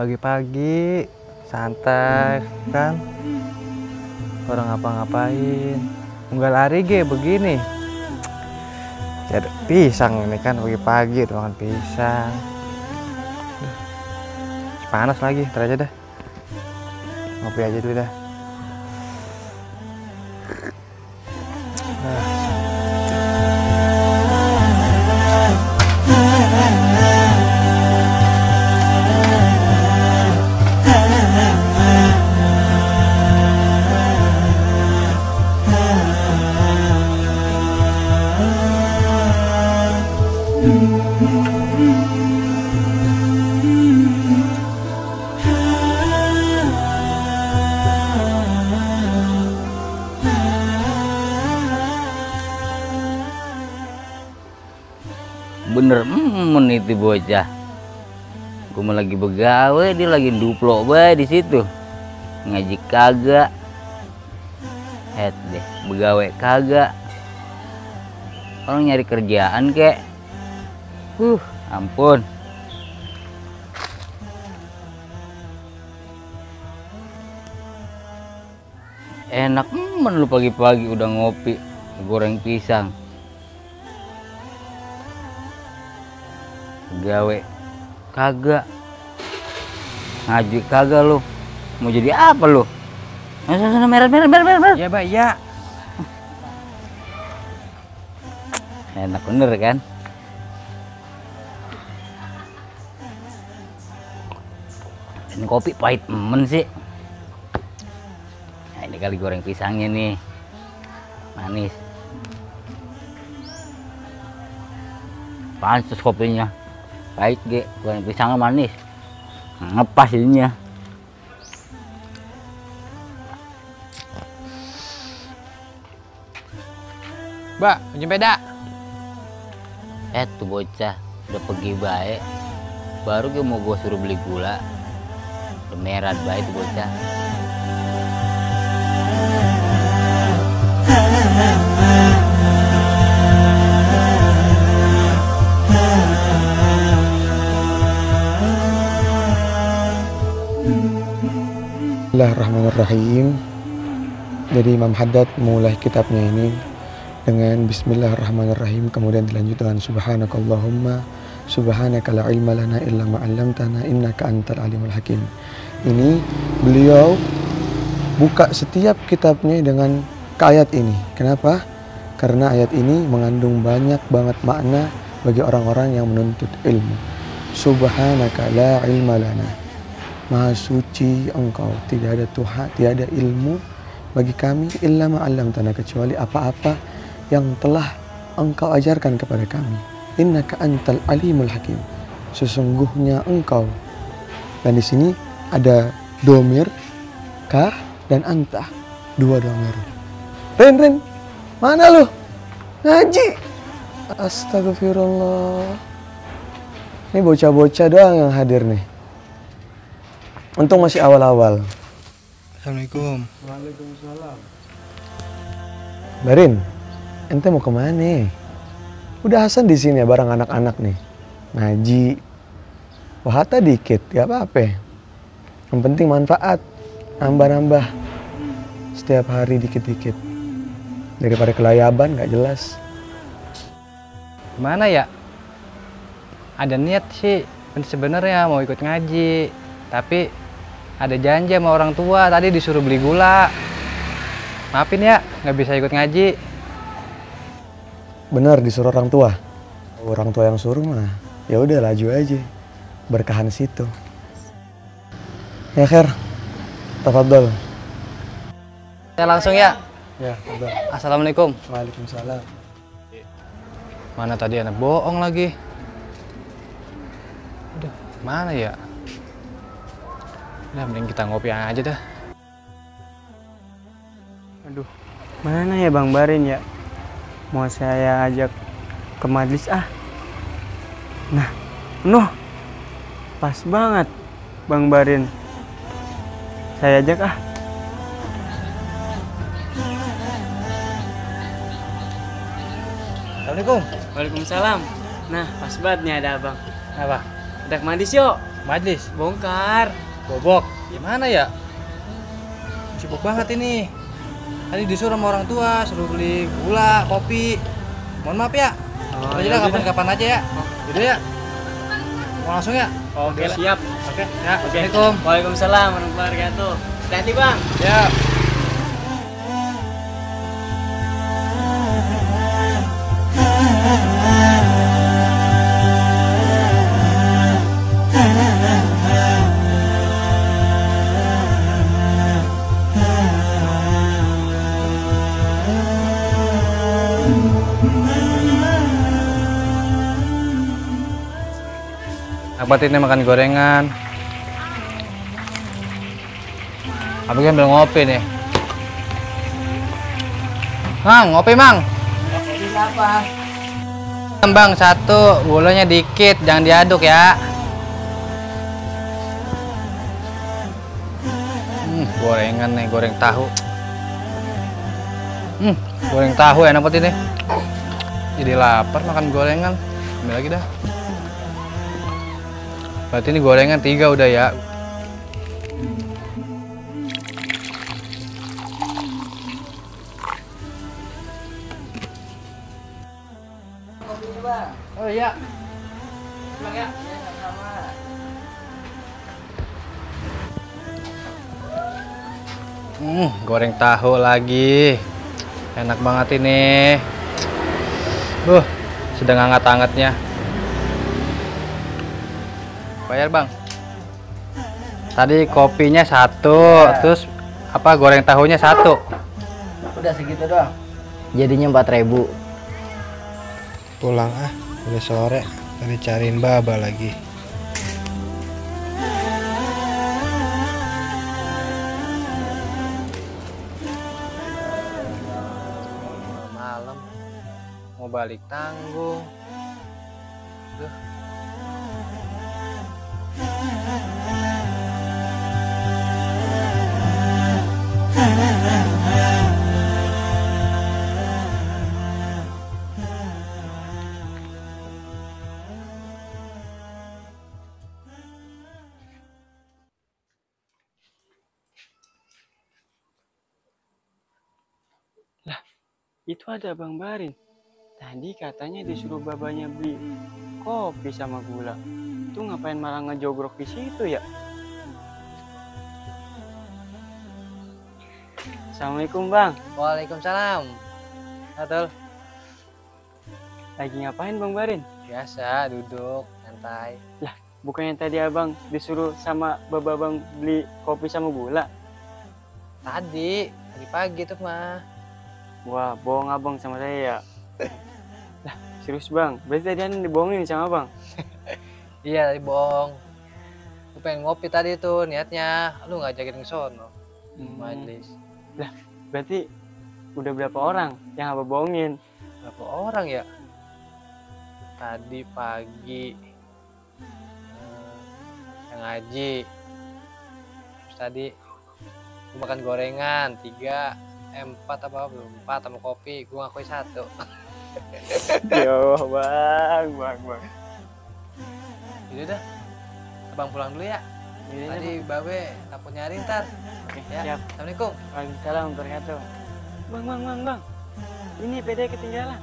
Pagi-pagi santai kan, orang ngapa-ngapain, nggak lari ge begini. Jadi pisang ini kan pagi-pagi udah makan pisang. Panas lagi, ntar aja dah. Ngopi aja dulu dah. Bener itu bocah. Gue mau lagi begawe, dia lagi duplok bae di situ. Ngaji kagak. Deh, begawe kagak. Orang nyari kerjaan kek. Ampun. Enak lu pagi-pagi udah ngopi, goreng pisang. Gawe kagak, ngaji kagak lu. Mau jadi apa lu? Sana merah. Ya, Mbak, ya. Enak bener kan? Ini kopi pahit sih. Nah, ini kali goreng pisangnya nih. Manis. Pantes kopinya. Pahit ge, goreng pisangnya manis. Ngepas ininya. Mbak, pinjam peda. Tuh bocah udah pergi baik. Baru gue mau gue suruh beli gula. Udah merah baik tuh bocah. Bismillahirrahmanirrahim. Jadi Imam Haddad memulai kitabnya ini dengan Bismillahirrahmanirrahim, kemudian dilanjut dengan Subhanakallahumma subhanaka la ilma lana illa ma 'allamtana innaka antal alimul hakim. Ini beliau buka setiap kitabnya dengan ayat ini. Kenapa? Karena ayat ini mengandung banyak banget makna bagi orang-orang yang menuntut ilmu. Subhanaka la ilma lana. Maha suci Engkau, tidak ada Tuhan, tidak ada ilmu bagi kami illa ma 'allamtana, kecuali apa-apa yang telah Engkau ajarkan kepada kami. Innaka antal alimul hakim. Sesungguhnya Engkau. Dan di sini ada domir, kah dan anta, dua domir. Ren, mana lu? Ngaji. Astagfirullah. Ini bocah-bocah doang yang hadir nih. Untung masih awal-awal. Assalamualaikum. Waalaikumsalam. Barin, ente mau kemana? Udah Hasan di sini ya bareng anak-anak nih. Ngaji. Wahata dikit, gak apa-apa. Yang penting manfaat. Nambah-nambah. Setiap hari dikit-dikit. Daripada kelayaban gak jelas. Gimana ya? Ada niat sih sebenarnya mau ikut ngaji. Tapi ada janji sama orang tua, tadi disuruh beli gula. Maafin ya, nggak bisa ikut ngaji. Bener disuruh orang tua. Orang tua yang suruh mah, ya udah laju aja. Berkahan situ. Ya Khair, tafadhol. Ya langsung ya. Ya, tafadhol. Assalamualaikum. Waalaikumsalam. Mana tadi anak bohong lagi. Udah, mana ya? Udah, mending kita ngopi aja dah. Aduh, mana ya Bang Barin ya? Mau saya ajak ke majlis ah. Nah, penuh. Pas banget Bang Barin. Saya ajak ah. Assalamualaikum. Waalaikumsalam. Nah, pas banget nih ada abang. Apa? Kita ke majlis yuk. Majlis, Bongkar. bobok. Gimana ya? Sibuk banget ini. Tadi disuruh sama orang tua, suruh beli gula, kopi. Mohon maaf ya. Oh, Jadi ya udah. kapan-kapan aja ya. Gitu ya. Mau langsung ya? Oke, siap. Oke. Ya, Oke. Assalamualaikum. Waalaikumsalam warahmatullahi wabarakatuh. Hati-hati, Bang. Ya. Apa ini makan gorengan? Apa kan belum ngopi nih? Mang, ngopi mang. Kopi apa? Bang, satu, gulanya dikit, jangan diaduk ya. Gorengan nih, goreng tahu. Goreng tahu enak banget ini. Jadi lapar makan gorengan. Ambil lagi dah. Berarti ini gorengan 3 udah ya. Oh iya. Pulang ya. Goreng tahu lagi. Enak banget ini. Sedang hangat-hangatnya. Bayar bang. Tadi kopinya 1, terus apa goreng tahunya 1. Udah segitu doang. Jadinya 4.000. Pulang udah sore, tadi cariin Baba lagi. Malam mau balik tanggung. Duh. Itu ada Bang Barin. Tadi katanya disuruh babanya beli kopi sama gula. Itu ngapain malah ngejogrok di situ ya? Assalamualaikum Bang. Waalaikumsalam. Betul. Lagi ngapain Bang Barin? Biasa duduk santai. Lah, bukannya tadi Abang disuruh sama baba Bang beli kopi sama gula? Tadi pagi tuh mah. Wah, bohong Abang sama saya ya. Lah, serius Bang. Berarti tadi Anda dibohongin sama Abang? Iya tadi bohong. Gue pengen ngopi tadi tuh niatnya. Lu ngajakin ke sono. Majlis. Lah, berarti udah berapa orang yang Abang bohongin? Berapa orang ya? Tadi pagi yang ngaji. Terus tadi gue makan gorengan 3, 4 apa belum 4 sama kopi. Gue ngakui 1. Yo, Bang. Jadi udah. Abang pulang dulu ya. Tadi Babe takut nyari ntar. Oke, Ya. siap. Assalamualaikum. Waalaikumsalam warahmatullahi wabarakatuh. Bang. Ini PD ketinggalan.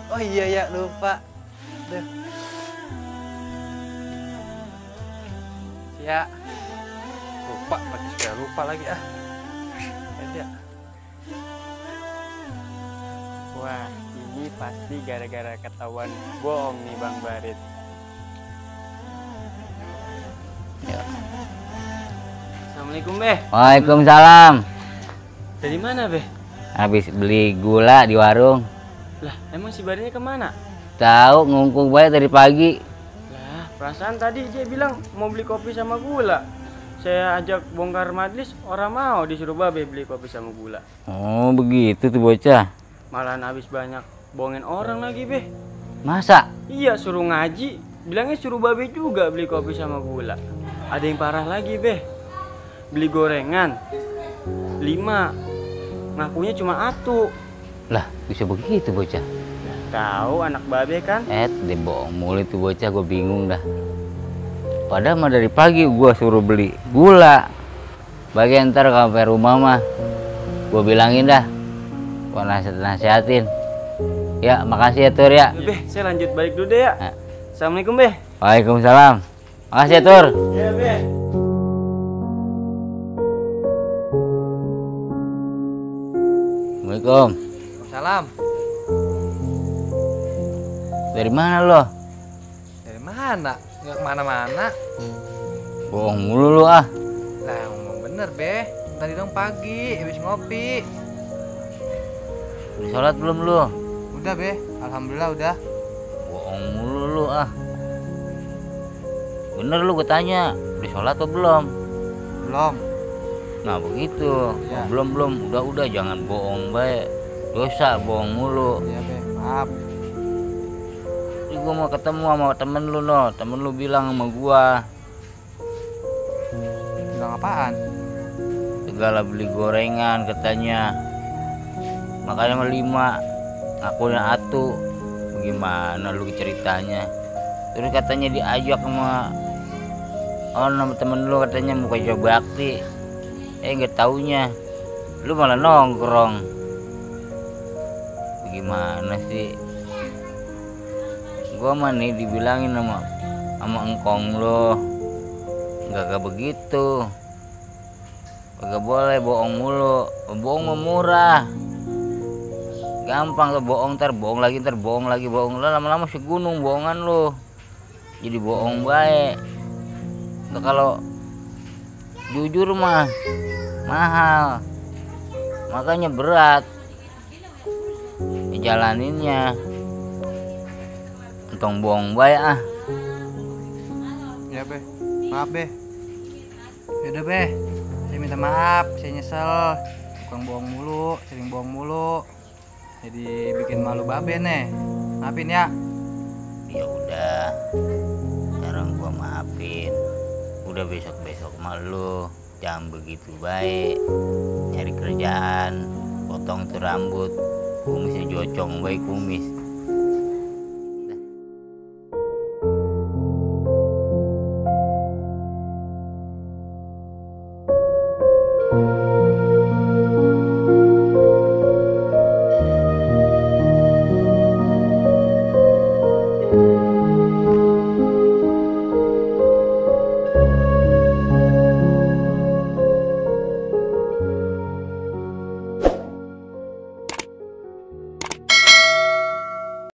Oh iya ya lupa. Duh. Ya. Lupa, pakai sepeda lupa lagi ah. Ya. Wah, ini pasti gara-gara ketahuan bohong nih Bang Barit. Ya. Assalamualaikum Beh. Waalaikumsalam. Dari mana Beh? Habis beli gula di warung. Lah, emang si Baritnya kemana? Tahu ngungkung banget dari pagi. Lah, perasaan tadi dia bilang mau beli kopi sama gula. Saya ajak bongkar majlis, orang mau disuruh Babe beli kopi sama gula. Oh begitu tuh bocah. Malahan habis banyak bohongin orang lagi Beh. Masa? Iya, suruh ngaji, bilangnya suruh Babe juga beli kopi sama gula. Ada yang parah lagi Beh. Beli gorengan 5, ngakunya cuma atu. Lah bisa begitu bocah. Tahu anak Babe kan? Dia bohong mulu tuh bocah, gue bingung dah. Padahal mah dari pagi gua suruh beli gula. Bagian ntar kalau sampai rumah mah gua bilangin dah, gua nasihatin. Ya, makasih ya Tur ya. Be, saya lanjut balik dulu deh ya. Ya. Assalamualaikum Be. Waalaikumsalam. Makasih ya Tur. Ya Be. Assalamualaikum. Salam. Dari mana lo? Dari mana? Nggak kemana-mana. Bohong mulu lu ah. Lah ngomong bener be. Tadi dong pagi, habis ngopi. Udah sholat belum lu? Udah be, alhamdulillah udah. Bohong mulu lu ah. Bener lu gue tanya, udah sholat atau belum? Belum. Nah begitu. Ya. Oh, belum. Udah jangan bohong baik. Dosa bohong mulu. Iya be, maaf. Jadi gue mau ketemu sama temen lu no. Temen lu bilang sama gua Bilang apaan? segala beli gorengan katanya. Makanya mah 5 ngakunya atu. Bagaimana lu ceritanya? Terus katanya diajak sama nama temen lu, katanya mau kerja bakti. Nggak taunya lu malah nongkrong. Bagaimana sih? Gua mah nih dibilangin sama engkong lo, nggak begitu. Kagak boleh bohong mulu. Bohong mah murah. Gampang tuh bohong, ntar bohong lagi, bohong lo, lama-lama segunung bohongan lo. Jadi bohong baik. Nah, kalau jujur mah mahal, makanya berat ngejalaninnya. Untung bohong baik ah. Ya be, maaf be. Yaudah be, saya minta maaf, saya nyesel. Tukang bohong mulu, sering bohong mulu. Jadi bikin malu babe nih. Maafin ya. Ya udah, sekarang gua maafin. Udah besok malu jangan begitu baik. Nyari kerjaan, potong tuh rambut, kumisnya jocong baik kumis.